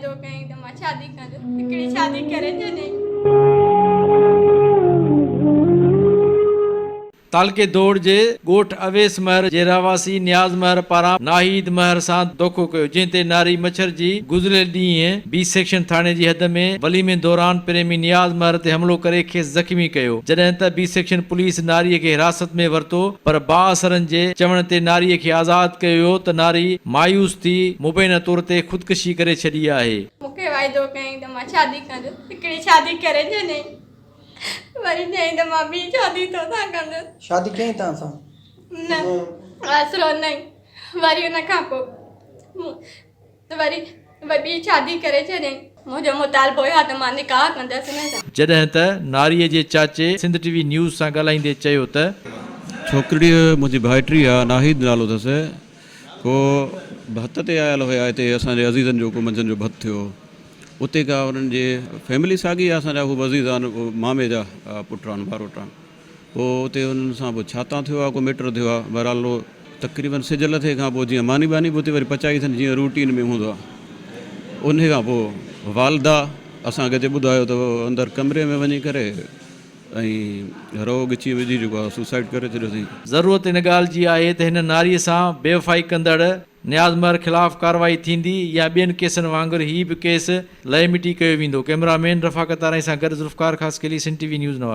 واعدو ڪيائين ته مان شادي ڪندس. هڪڙي شادي ڪري ڇڏيائين. تعلقي دوڙ جي ڳوٺ اويس مهر جي رهواسي نياز مهر پاران ناهيد مهر سان دوکو ڪيو جنهن تي ناري مڇرجي گذريل ڏينهن بي سيڪشن ٿاڻي جي حد ۾ وليمي دوران پريمي نياز مهر تي حملو ڪري کيس زخمي ڪيو جڏهن ته بي سيڪشن پوليس ناري کي حراست ۾ ورتو پر بااثرن جي چوڻ تي ناري کي آزاد ڪيو ويو ته ناري مايوس ٿي مبينا طور تي خودڪشي ڪري ڇڏي آهي. مون کي واعدو ڪيائين ته مان شادي ڪندس. هڪڙي شادي ڪري ڇڏيائين. وري چيائين ته مان ٻي شادي توسان ڪندس. شادي ڪيائين توهان سان؟ نه آسرو نه وري ان کان پوء وري ٻي شادي ڪري ڇڏيائين. منهنجو مطالبو اهو آهي ته مان نڪاح ڪندس ان سان. جڏهن ته ناريء جي چاچي سنڌ ٽي وي نيوز سان ڳالهائيندي چيو ته. ڇوڪرڙيء منهنجي ڀائٽي آ، ناهيد نالو اٿس. ڪو ڀت تي آيل هيا هتي اسان جي عزيزن جو ڪو منجهند جو ڀت ٿيو هو. اتي ڪا انهن جي فيملي ساڳي آ اسان جا هو به عزيز آهن مامي جا پٽ آهن ڀاروٽ آهن. پوء اتي انهن سان پوء ڇا تان ٿيو آ ڪو ميٽر ٿيو آ بهرحال اهو تقريبن سج لٿي کان پوء جيئن ماني ٻاني به اتي وري پچائي اٿن جيئن روٽين ۾ هوندو آ انهي کان پوء والده اسان کي اچي ٻڌايو ته اندر ڪمري ۾ وڃي ڪري ۽ رئو ڳچيء وجهي جيڪو آ سوسائيڊ ڪري ڇڏيو اٿئي. ضرورت ان ڳالهه جي آهي ته هن ناريء سان بيوفائي ڪندڙ نياز مهر خلاف ڪارروائي ٿيندي يا ٻين ڪيسن وانگر هي به ڪيس لئي مٽي ڪيو ويندو. ڪئميرا مين رفاقت آرائين سان گڏ Zulfiqar Khaskheli, Sindh T V news, Nawabshah.